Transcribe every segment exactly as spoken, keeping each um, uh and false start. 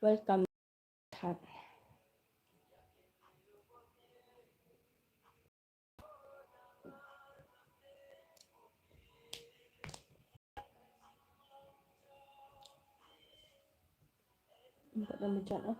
Welcome. That. Buat dalam jam ah.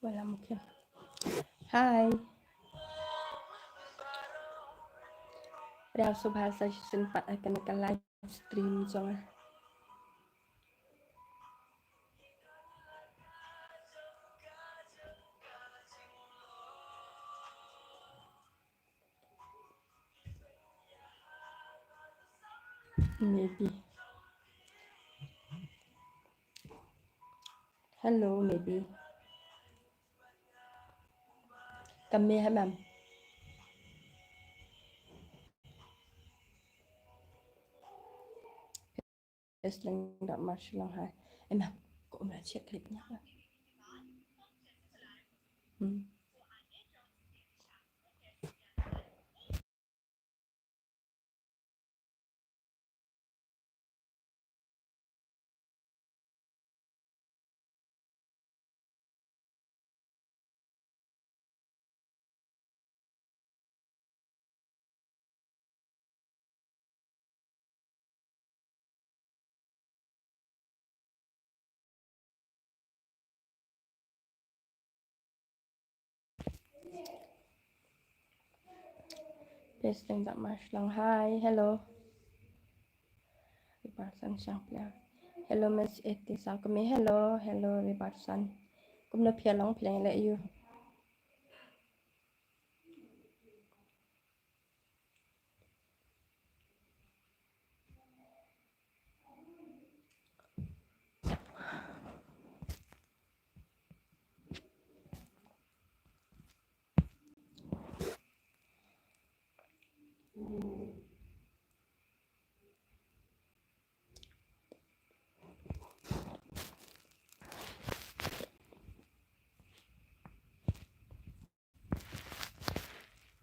Wala mungkin. Hi. Riaw subha sa shisien pat ha kane ka live stream jong nga. Maybe. Hello, maybe. Kami ha mam. Yes, lang da mar shalong hai. Em, ko um la check clip nya. Hmm. Best thing that much long. Hi, hello. Ribarsan sang pia. Hello, Miss Eti Salkami. Hello, hello, Ribarsan. Kumno pia long pia le you.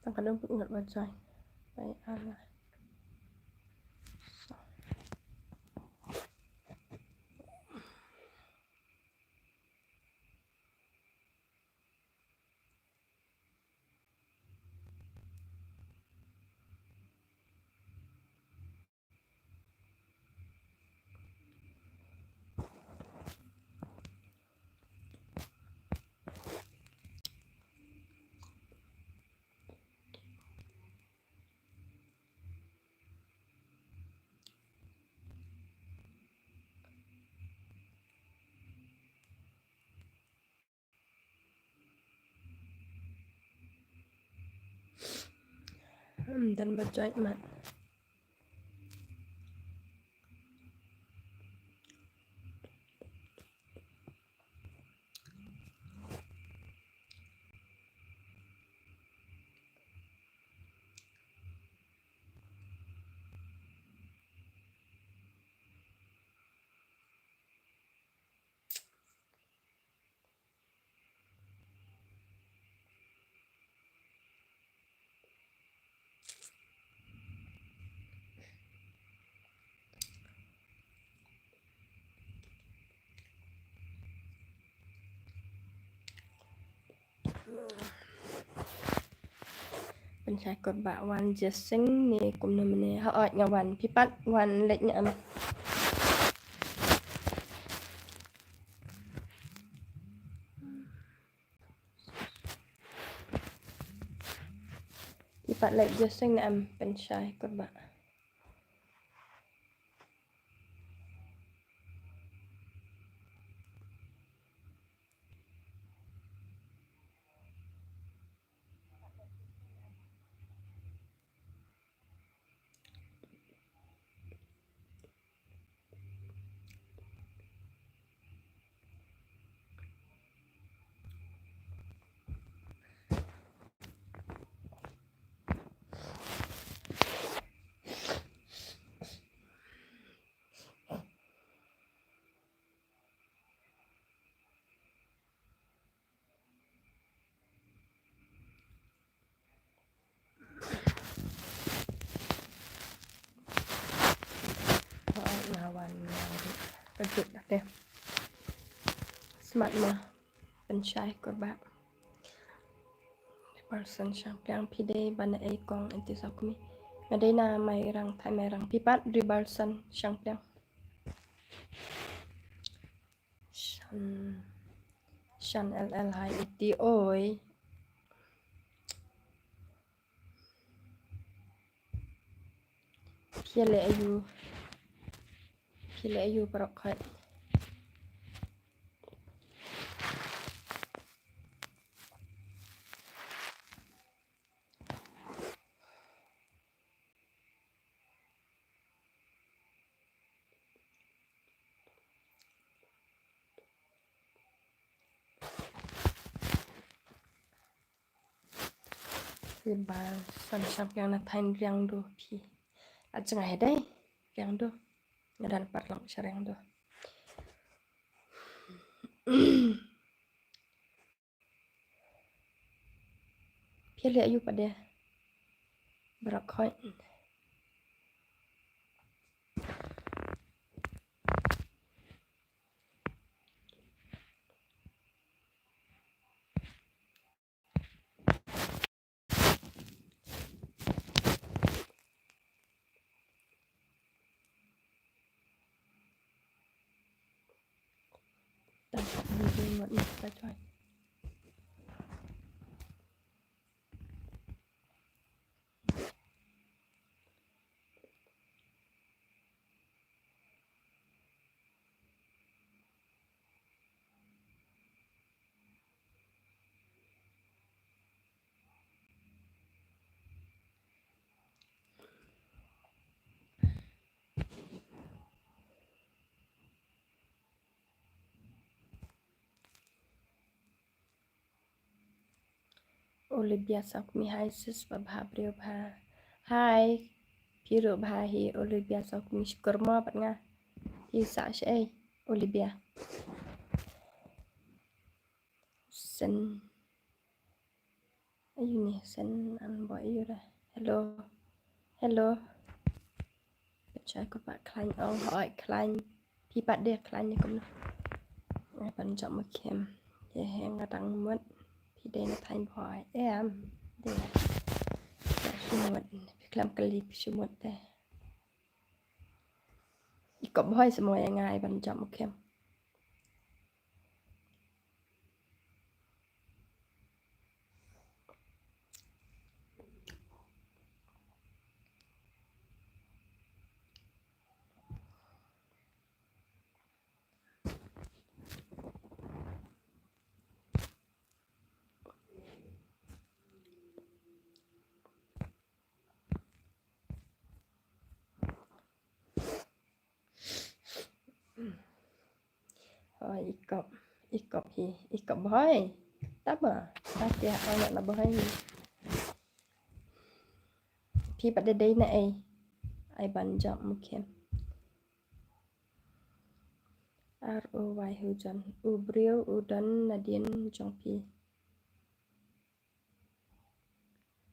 Tang ka dum put ngat ba join. Bai ala. Hmm, dan ba join mat. Pynshai kot ba wan jessing ne kumno mene ha ot nga wan pipat wan lek nya am. Pipat lek jessing ne am pynshai kot ba. Ka jut ate. Smat ma. Pynshai kurba. Ribalson Shangpliang, phi dei ban ai kong Aunty Sawkmie. Nga dei na Mairang, Thaiñ Mairang. Phi pat Ribalson Shangpliang. Shan, Shan L L hi Aunty oi. Phi leh aiu. Phi leh aiu baroh khoit. Ribalson Shangpliang na Thaiñ Riangdo phi. La jngai dei Riangdo. Nga dang pat long sha Riangdo. Phi leh aiu pat de. Baroh khoit. Olivia Sawkmie, hi sis, ba bha briew bha. Hi, phi ruh bha hi Olivia Sawkmie, shukur mo pat nga. Phi sah shaei Olivia? Sen. Aiu ni sen an boi aiu re. Hello. Hello. Pynshai kurba khlaiñ ong hoi khlaiñ. Phi pat de khlaiñ ne kumno? Ai ban jop mukhem. Ye he nga dang mut. Phi dei na Thaiñ Bhoi em? Dei. Phi mut. Phi khlem kylli phi shu mut te. I kop Bhoi sa mo ïa nga, ai ban jop mukhem. Hoi, i kop, i kop hi, i kop Bhoi. Tama, ta pia ong na Bhoi hi. Phi pat dei na ei? Ai ban jop mukhem. R O Y Hujon. U briew u don nadien jong phi.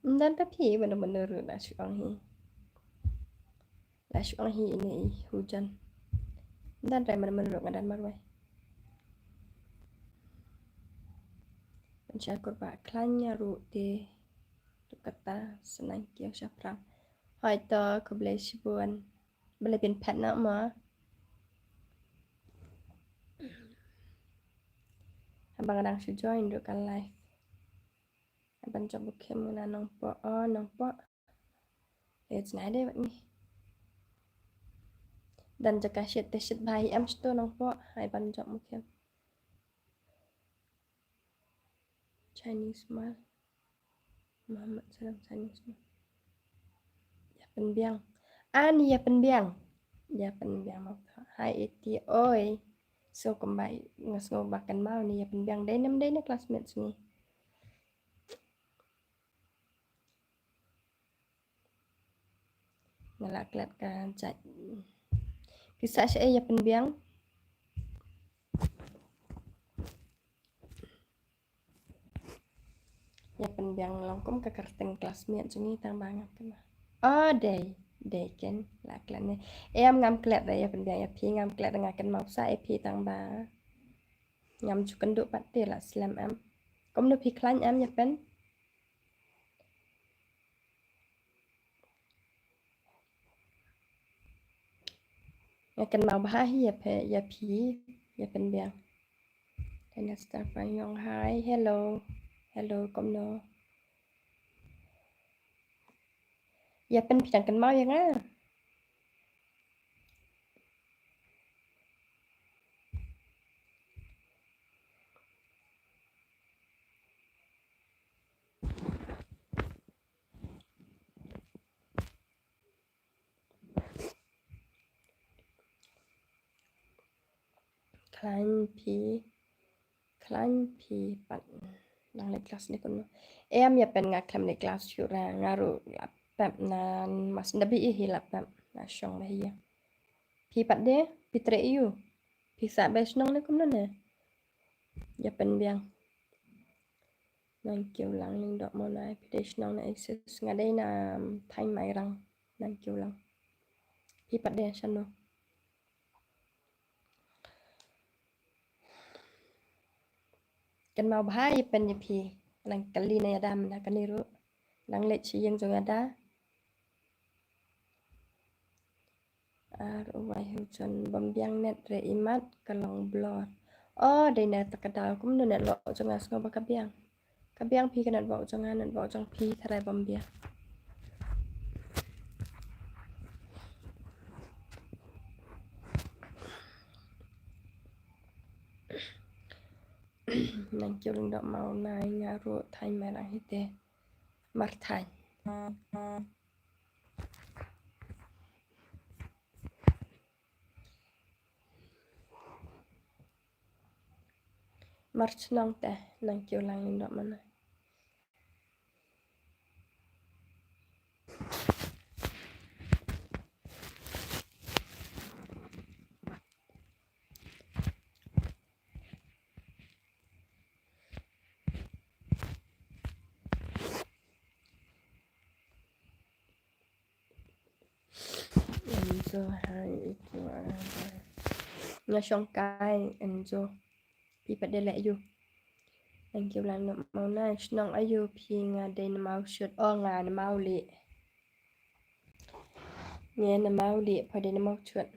Ym don ta phi, mano mano ruh la shu ong hi. La shu ong hi ine i Hujon. Ym don re mano mano ruh, nga don marwei. Pynshai kurba khlaiñ ruh te. Ruh kata sa nang kiew shaphrang. Hoi to, khublei shibun. Balei phin phet noh mo? Haba nga dang shu join ruh ka live. Ai ban jop mukhem na Nongpoh, oh Nongpoh. Leit nai dei bad ngi. Don jaka shit te shit bha hi em shto Nongpoh, ai ban jop mukhem. Chinese mal. Muhammad Salam Chinese mal. Ïa pynbiang. Ani ïa pynbiang. Ïa pynbiang ma. Hi Iti oi. So kumba nga sngew ba kynmaw ni ïa pynbiang dei ne ym dei ne classmate sngi. Nga la klet ka jait. Pisa sha ïa pynbiang. Ïa pynbiang long kum ka kyrteng classmate jong ngi tang ba ngam kynmaw. Oh dei. Dei ken la klet ne. Em ngam klet re, ïa pynbiang ïa phi ngam klet re, nga kynmaw sa ïa phi tang ba ngam ju kynduh pat te la slem em. Kumno phi khlaiñ em ïa pyn. Nga kynmaw bha hi ïa phi, ïa phi, ïa pynbiang. Dynastar Panyong, hi, hello. Hello, kumno? Ïa pyn phi dang kynmaw ïa nga. Khlaiñ phi, khlaiñ phi pat. Dang leit klas ne kumno? Em ïa pyn nga khlem leit klas shuh re, nga ruh la pep na mas da bi hi la pep na shong ba hi. Phi pat de, phi treh ïu. Phi sah ba shnong ne kumno ne? Ïa pynbiang. Nang Kiewlang Lyngdoh Mawnai, phi dei shnong na ïa sis? Nga dei na, um, thaiñ Mairang. Nang Kiewlang. Phi pat de shano? Kynmaw bha ïa pyn ïa phi. Nang kali na ïa da mynta kane ruh. Nang leit sha ïing jong ïa da. Ar u wai hu jon bym biang net re imat ka long blur. O, dei na ta ka daw kumno net wok jong nga sngew ba ka biang. Ka biang phi ka net wok jong nga, net wok jong phi tharai bym biang. Nang Kiewlang Lyngdoh Mawnai, nga ruh thaiñ Mairang hi te. Mar thaiñ. Mar shnong te, Nang Kiewlang Lyngdoh Mawnai. Enzo, hi, itu, ah, nga shong kai, Enzo. Phi pat de leh ïu. Nang Kiewlang Lyngdoh Mawnai, shnong aiu phi? Nga dei na Mawshut. O, nga na Mawlieh. Nga na Mawlieh, phi dei na Mawshut.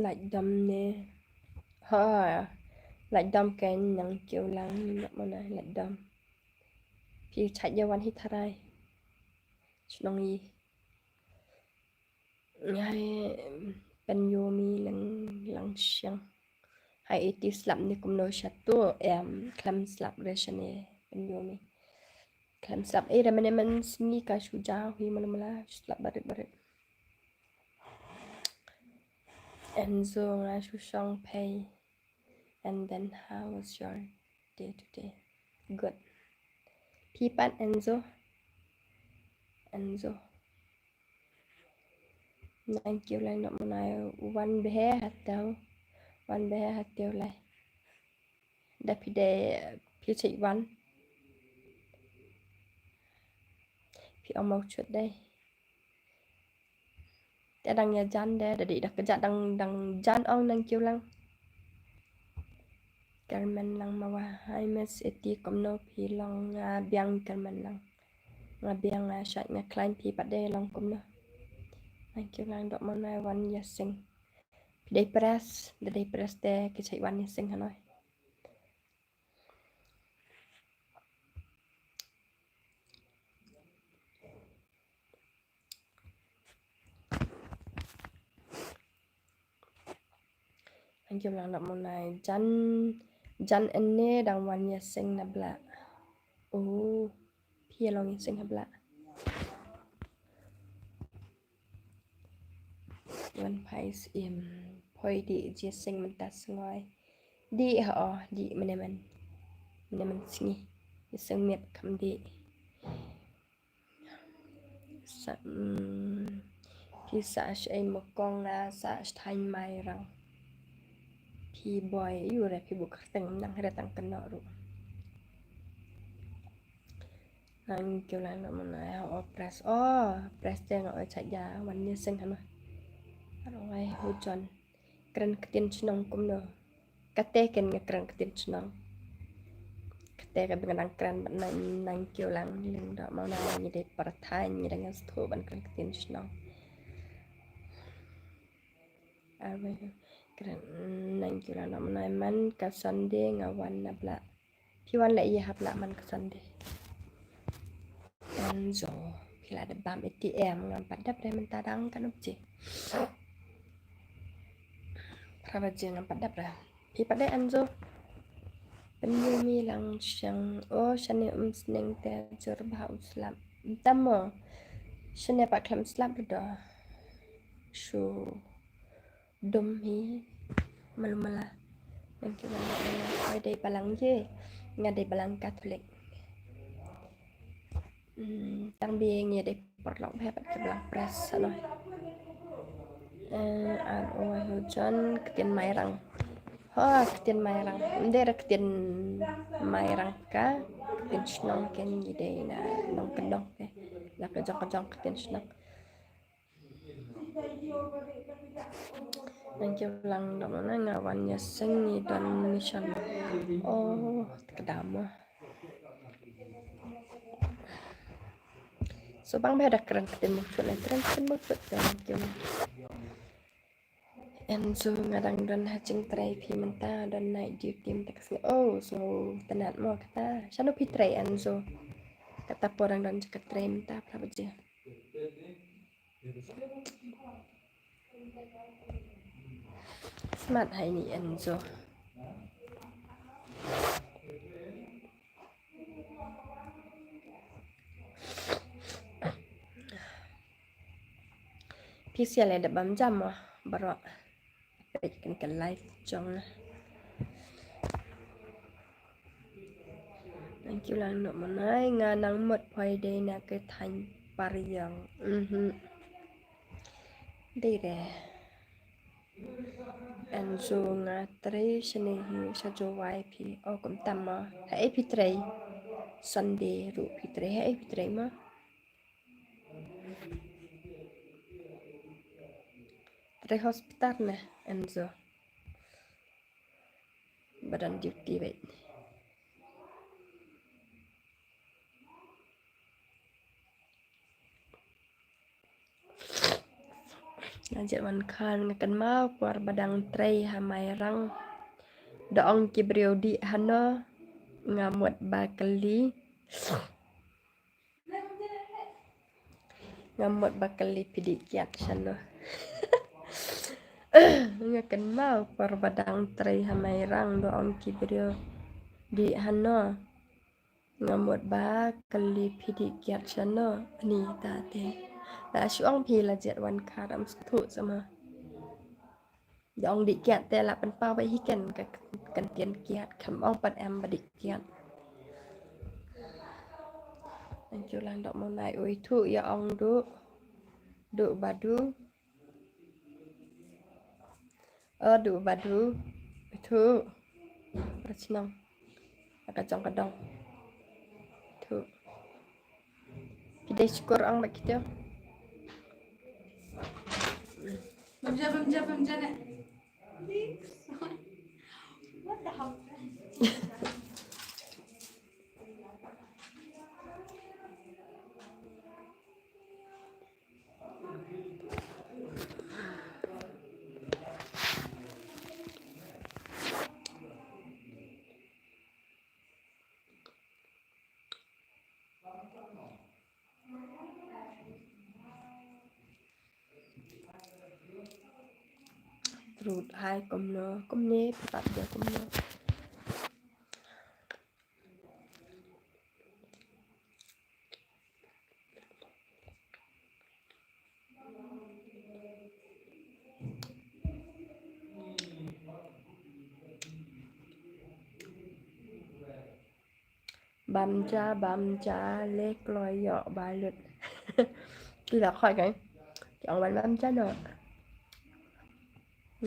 Lait dom ne. Ha. Lait dom ken, Nang Kiewlang Lyngdoh Mawnai, lait dom. Phi chait ïa wan hi tharai. Shnong i. Ngai, em, Pynyomi Leng Langshang. Hai iti slap ne kumno shatu, em, khlem slap re shane Pynyomi. Khlem slap, eh, re mane man sngi ka shu jaw hi mala mala, slap barit barit. Enzo, nga shu shong phei. And then how was your day today? Good. Phi pat Enzo? Enzo. Nang Kiewlang Lyngdoh Mawnai, wan bha ha tew. Wan bha ha tew lai. Da phi dei, phi chait wan. Phi ong Mawshut dei. Te dang ïa jan de, da dei da ka jat dang, dang jan ong Nang Kiewlang. Kyrmen Lang Mawa, hi Miss Eti, kumno phi long? Nga biang Kyrmen Lang. Nga biang, nga shait, nga khlaiñ, phi pat de long kumno? Nang Kiewlang Lyngdoh Mawnai, wan ïa sing. Phi dei press, da dei press te ki chait wan ïa sing hanoi. Nang Kiewlang Lyngdoh Mawnai, jan, jan ynne dang wan ïa sing na blah. Oh, phi ïa long ïa sing ha blah. Wan phai syiem, phoi dih jingïaseng mynta sngewbha. Dih ha, oh, dih mane mane. Mynne mynsngi ïa seng miet kham dih. Sa, mm, phi sah shaei Mawkong, nga sah sha thaiñ Mairang. Phi boi ïa u re phi buh kyrteng nang re tang kynnoh ruh. Nang kiw lang na mana ya o press. O press te nga oi cha ya wan ïa seng hana. Ar ong ai hu jon. Kren ktien chnong kumno. Kate ken nga kren ktien chnong. Kate ka bynta nang kren bad nang, nang kiw lang ling dok mau nang ngi dei para thaiñ ngi dang sthu ban kren ktien chnong. Arwei kren nang kiw lang dok mau nang man ka Sunday nga wan na bla. Phi wan leh ïa hap lah man ka Sunday. Enzo phi la da bam A T M ngam pat dep re mynta dang kan upji. Phra baje ngam pat dep re. Phi pat de Enzo. Pynjumi lang shang o shane um sneng te jur bha u slap. Tamo shane pat khlem slap re do. Shu dum hi malu mala. Nang ki wan oi dei balang ye. Nga dei balang Catholic. Hmm, tang bi ngi dei paralok bha pat ki balang press ano. Eh, ar o hu jon ktien Mairang. Ho ktien Mairang. Nde ra ktien Mairang ka ktien chnong ken ngi dei na nong kendong ke. La ka jong ka jong ktien chnong. Nang kiw lang dok na nga wan ïa seng ngi don mission. Oh, tkedam. So bang bha da kren ktien Mawkchut le kren ktien Mawkchut te nang kiw. Enzo nga dang don ha jingtrei phi mynta don night duty mynta ka sngi. Oh, so tnat mo kata. Shano phi trei Enzo? Kata por dang don jaka trei mynta phra baje. Smat hai ni Enzo. Phi sia le da bam jam mo baroh. Peit kan ka live jong nga. Nang kiw lang noh mynne nga nang mut poi dei na ka thaiñ Pariang. Mhm. Dei re. Enzo nga trei shane hi sha Jowai phi. O kumta mo. Haei phi trei? Sunday ruh phi trei. Haei phi trei mo? Trei hospital ne Enzo. Ba don duty beit. Nga jied wan khan nga kynmaw por ba dang trei ha Mairang. Da ong ki briew dih hano nga mut ba kylli. Nga mut ba kylli phi dih kiad shano. Nga kynmaw por ba dang trei ha Mairang da ong ki briew dih hano. Nga mut ba kylli phi dih kiad shano. Ni ta te. La shu ong phi la jied wan kha ram sngewthuh sama. Da ong dih kiad te la pynpaw ba hi ken ka kyntien kiad khlem ong pat em ba dih kiad. Nang kiw lang dok mo nai ui thuh ïa ong duh. Duh ba duh. O duh ba duh. Thuh. Rachnong. Ka jong ka dong. Thuh. Phi dei shukor ong ba kito. Bam ja, bam ja, bam ja ne. What the hell? Trud hai kumno, kumne, phi pat ïa kumno. Bam ja, bam ja, le kloi ïoh balut. Ki la khot kai. Ki ong ban bam ja noh.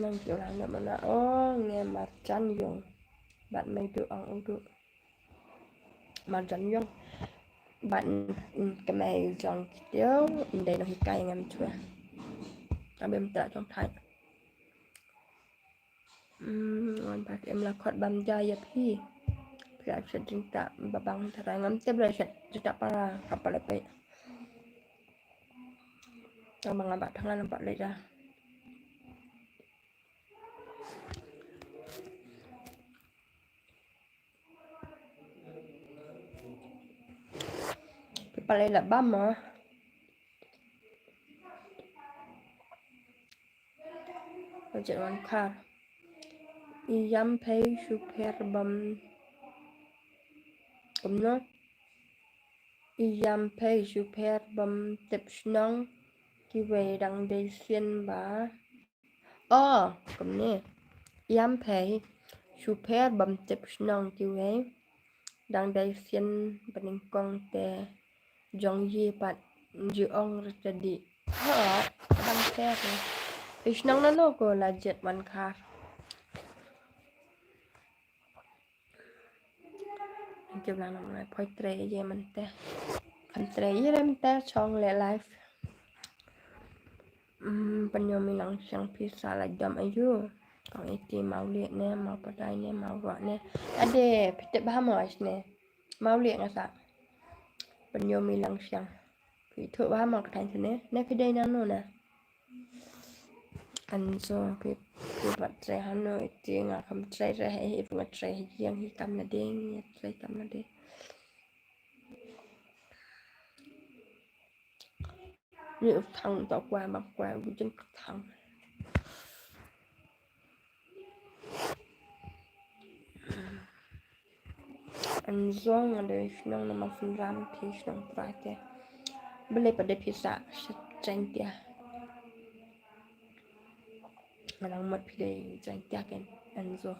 Nang ki orang nak mana? Oh, nge marjan yong. Bat mai du ong u du. Marjan yong. Bat, mm, kemai jong ki teo, ndai nong hikai ngam chua. Abem tra jong thai. Hmm, wan pat em la khot bam ja ïa phi. Phi la shet jingtah ba bang tharai ngam tip la shet jingtah para ka pale pei. Tang ba ngam ba tang ngam ba leh da. Phi pale la bam ma. Jet wan khar. Ïam phei shu pher bam. Kumno? Ïam phei shu pher bam tip shnong kiwei dang dei sien ba. Oh, kumne. Ïam phei shu pher bam tip shnong kiwei dang dei sien ba nyngkong te jong yi pat ju ong rta di. Ha, bam pher. Phi shnong nano ko la jet wan khar. Thank you lang nang lai poi trei ye mante. Kan trei ye mante chong le life. Hmm, pynyo mi lang siang pisa la jam ayu. Kong iti mau liek ne, mau padai ne, mau ruak ne. Ade, pite bah mau ais ne. Mau liek ngasa. Pynyo mi lang siang. Phi thuh bah mau katan sene. Ne phi dei nang no na. Anso phi, phi bat trei hano iti nga kam trei re he, phi bat trei he yang hi kam na ding, ya trei kam na ding. Ni u thang to kwa ma kwa u jin thang. An zong ade shnong na ma fun ram phi shnong pra te. Bele pada phi sa shat chen tia. Nang mat phi dei chen tia ken an zong.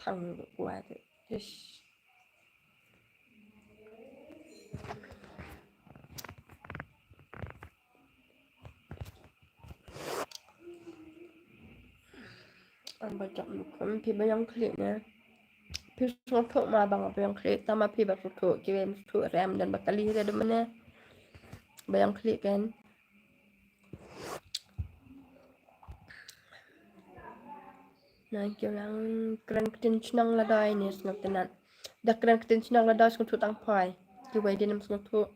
Thang wa te. Ish. An ba jam kum phi ba yang klik ne. Phi sngewthuh ma ba nga ba yang klik tama phi ba sngewthuh kiwei sngewthuh rem dan ba kali re dum ne. Ba yang klik kan. Nang kiwlang kren ktien chnong la doi ne sngewtynnat. Da kren ktien chnong la doi sngewthuh tang phai. Kiwei din sngewthuh.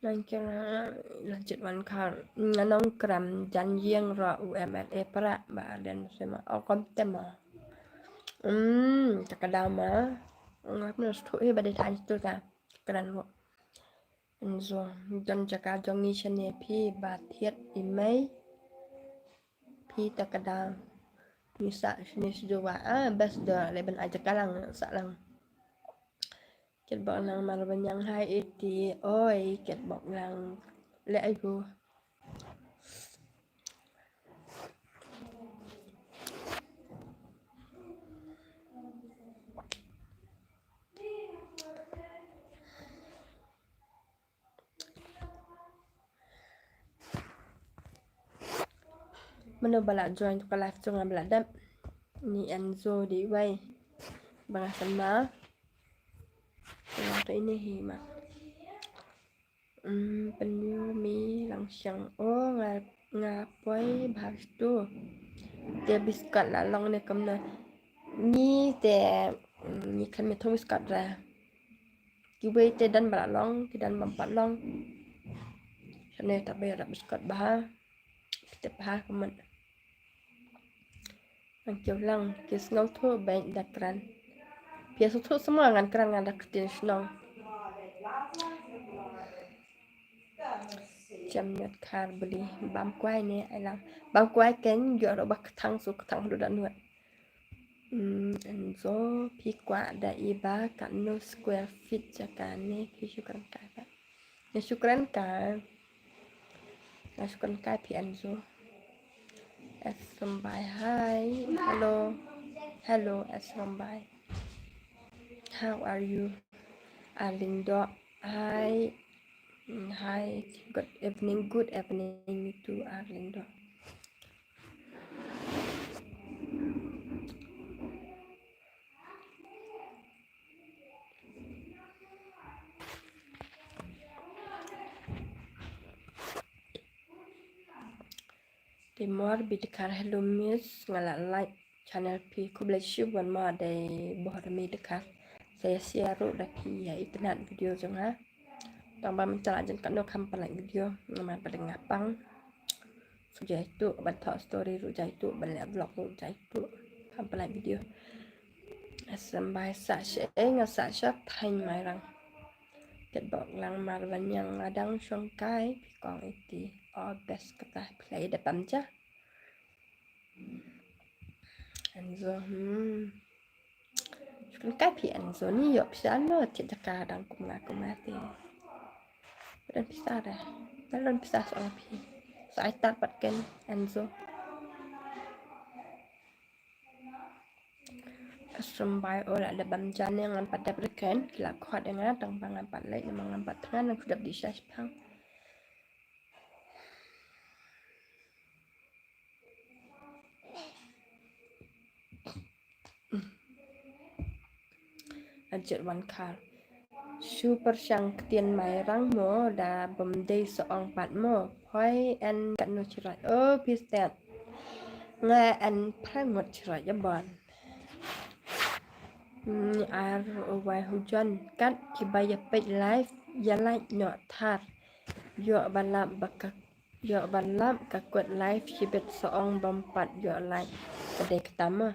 Nang kiwlang la jit wan khar. Nga nong kram jan yeng ro u M L A pra ba den sema. O kom tema. Hmm, takadama. Ngap no sngewthuh hi ba de than tu ta. Kren ro. Nzo, don jaka jong ngi shane phi ba thied i mei. Phi ta ka dang. Ngi sa shane shuwa a bas da le ban a jaka lang sa lang. Ket bok lang mar ban yang hai iti oi ket bok lang le ayu. Mano ba la join to ka live jong nga ba la dep. Ni Enzo di wai. Ba nga sama. Ba nga to ini hi ma. Hmm, pynyu mi lang siang. Oh, nga nga poi bha tu. Te biskot la long ne kam na. Ni te ni kan me thong biskot ra. Kiwei te dan ba la long, ki dan ba pat long. Shane ta be rap biskot bha. Te bha ka man. Nang kiwlang ki sngewthuh bad da kren. Phi sngewthuh semua ngan kren ngan da ktien shnong. Jam nyot khar beli bam kwai ne ai lang. Bam kwai ken yo ro ba ktang su ktang du da nuat. Hmm, Enzo phi kwah da i ba katno square feet jaka ne phi shu kren kai ba. Ne shu kren kai. Nga shu kynkai phi Enzo. Esrembai, hi. Hello. Hello, Esrembai. How are you? Arlindo. Hi. Mm, hi. Good evening. Good evening to Arlindo. Te Mor Bidkhar, hello miss, nga la like channel phi, khublei shibun Mor dei Bor Bidkhar. Sa ïa share ruh da phi ïa itynnat video jong nga. Tang ba mynta la jan katno kham pynlait video, namar ba dang nga pang. Shu jaituh ban thoh story ruh jaituh, ban leh vlog ruh jaituh, kham pynlait video. Esrembai, sah sha, eh, nga sah sha thaiñ Mairang. Kitbok lang Marwaniang, nga dang shong kai phi kong iti. Oh, best kata, phi la ïa dep bam ja. Enzo, hmm. Shu kynkai phi Enzo, ni ïoh pisa no, thied jaka dang kum nga kum nga te. Don pisa re. Don pisa sa ong phi. Sa ai tar pat ken Enzo. Esrembai, oh, la dep bam ja ne, ngam pat dep re ken, ki la khot ïa nga, tang ba ngam pat leit, namar ngam pat thngan, nang shu dep dih sha shipang. Ajit Wankhar. Shu pyrshang ktien Mairang mo, da bym dei sa ong pat mo. Phoi en katno chirai. Oh, phi stet. Nga en phra ngut chirai ïa bon. Hmm, ar wai hujan kat kiba ïa peit live ïa like noh thar. Ïoh ba lap ba ka, ïoh ba lap ka kut live shibit sa ong bym pat ïoh like. Ka dei kata ma.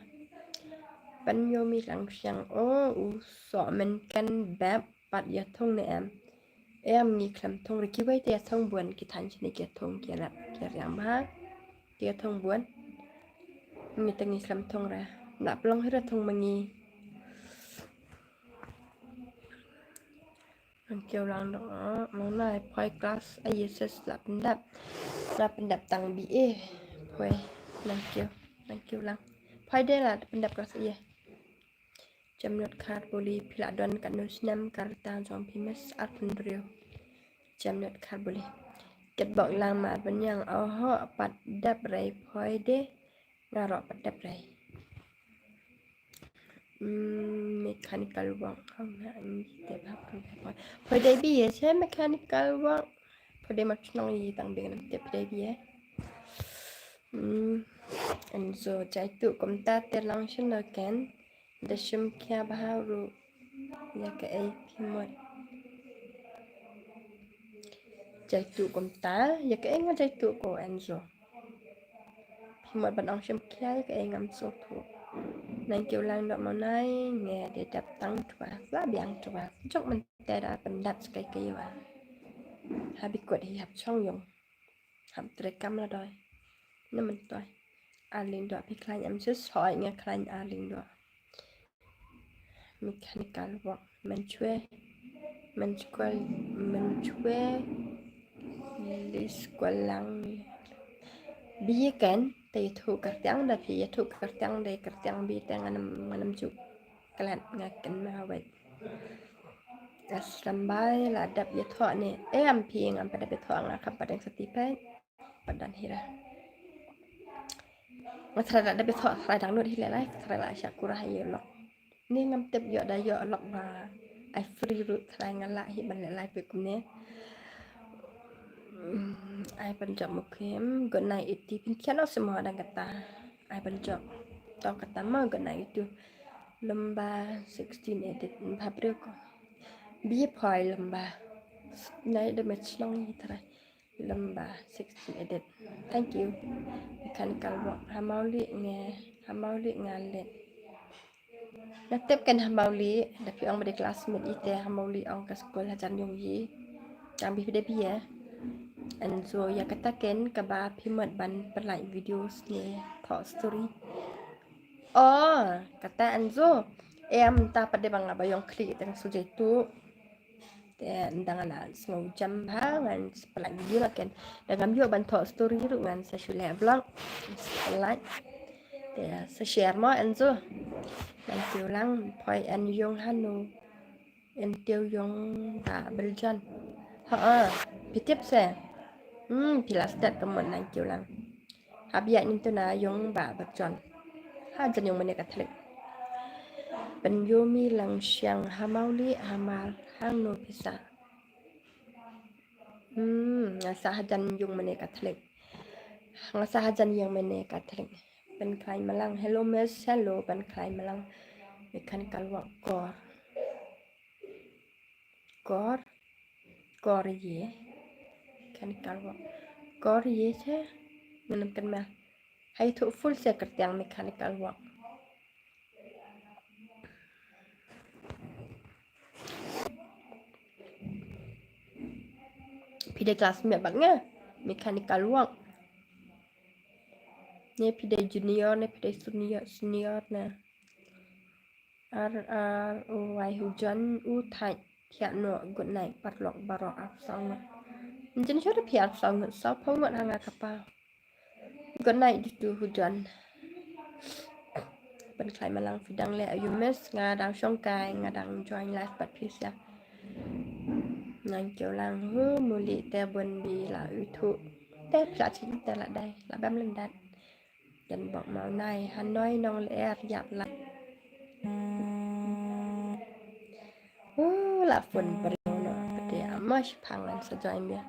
Pan ïoh mi lang siang o u soh men kan bep pat ïa thung ne em. Em ngi khlem thung re kiwei te ïa thung bun ki than shini ki ïa thung ki ïa rap ki ïa riang bha. Ki ïa thung bun. Ngi te ngi khlem thung re. Nak plong hi re thung ma ngi. Nang kiew lang dok, oh, nang nai phai class, ai, yes, yes, la pyndap. La pyndap tang B A. Phai, nang kiew, nang kiew lang. Phai de la pyndap class, ai. Jamnut Kharbuli, phi la don katno snem ka rta jong phi, miss, arphew hynriew. Jamnut Kharbuli. Kitbok lang ma ban yang, oho, pat dap rei phai de. Nga ruh pat dap rei. Hmm, mechanical work. Phai dei B A, che mechanical work. Phai dei ma chnong i tang bing nam te phai dei B A. Hmm, Enzo, jai tu kumta te lang shin no ken. Da shim khia bha ruh. Ïa kaei phi mut. Jai tu kumta, ïa kaei nga jai tu ko Enzo. Phi mut ban ong shim khia ïa kaei ngam sngewthuh. Nang kiew lang dok mo nai, nge de dap tang twa, la biang twa. Jok man te da pyndap skai kaei wa. Ha bi kut hi hap chong yong. Hap tre kam la doi. Na man toi. Arlindo phi khlaiñ em shu soi nga khlaiñ Arlindo. Mechanical work, men chwe, men chwe, men chwe, li skwel lang. Bi ken, te ïathuh kyrtiang da phi, ïathuh kyrtiang da kyrtiang bi te ngan ym, ngan ym ju klet nga ken ma wei. Asrambai la dap ïathuh ne, em phi ngam pat dap ïathuh nga kam pat dang sati pek. Pat dan hi ra. Nga tharai la dep ïathuh, tharai dang nud hi leh live, tharai la shah kura ha ïoh lok. Ni ngam tip ïoh da ïoh lok ba ai free ruh tharai nga lah hi ban leh live bad kumne. Hmm, ai ban jop mukhim, good night iti phin khian o simo dang kata. Ai ban jop. To kata ma good night itu. Lamba sixteen edit, bha briew ko. Bi phai lamba. Nai da me chnong hi tharai. Lamba sixteen edit. Thank you. Mechanical work. Ha Mawlieh nge, ha Mawlieh nga leh. Nga tip ken ha Mawlieh, da phi ong ba dei classmate ite ha Mawlieh ong ka skul ha jan yong yi. Tang bi phi dei phi ïa. Enzo ïa kata ken kaba phi mut ban pynlait videos ne thoh story. Oh, kata Enzo. Em ta pat dei ba nga ba ïong khlieh tang shu jai tu. Te nda nga la sngew jam bha ngan sa pynlait video la ken. Da ngam ïoh ban thoh story ruh ngan sa shu leh vlog. Sa pynlait. Te sa share mo en zu. Nang kiew lang poi en yung hanu. En kiew yung ba Byrjon. Ha, phi tip se. Hmm, phi la stet ka mut nang kiew lang. Hap ïa ngi tu na yung ba Byrjon. Ha jan yung mane Katholik. Pynyomi lang shiang ha Mawlieh ha Hmar hangno phi sah. Hmm, nga sah ha jan yung mane Katholik. Nga sah ha jan yung mane Katholik. Pynkhlaiñ malang. Hello miss, hello pynkhlaiñ malang. Mechanical work kor. Kor. Kor ye. Mechanical work. Kor ye che. Ngan ym kynmaw. Hei thuh full se kyrteng mechanical work. Phi dei classmate bad nga. Mechanical work. Ne phi dei junior ne phi dei senior, senior ne. Ar ar u wai hu jon u thait thiah noh good night paralok baroh ar song ngut. Jin sure phi ar song ngut, song phew ngut ha nga ka pa. Good night dutu hu jon. Pynkhlaiñ malang phi dang leh ayu miss, nga dang shong kai, nga dang join live bad phi sia. Nang kiew lang hu muli te bun bi la u thu. Te phi la ching te la dai, la bam lyndat. Jan bok mau nai, Hanoi nong ler ïap la. Uh, la phone bri no, pete amos phangan sa join bia.